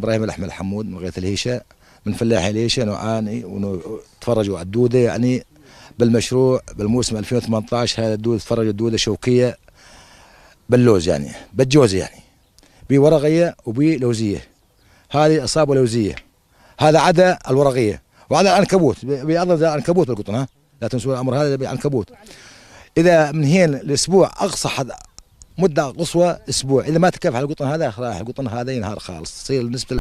ابراهيم الاحمد حمود من غيث الهيشه، من فلاحي الهيشه. نعاني ونتفرجوا على الدودة يعني بالمشروع بالموسم 2018. هذا الدودة، تفرجوا، الدودة شوكيه باللوز، يعني بالجوز، يعني بورقيه وبلوزيه. هذه اصابه لوزيه، هذا عدا الورقية وعدا العنكبوت، بيعض العنكبوت بالقطن. ها، لا تنسوا الامر هذا بالعنكبوت. اذا من هين الاسبوع، اقصى حد مده قصوى اسبوع، اذا ما تكافح القطن هذا راح القطن هذا ينهار خالص، تصير نسبه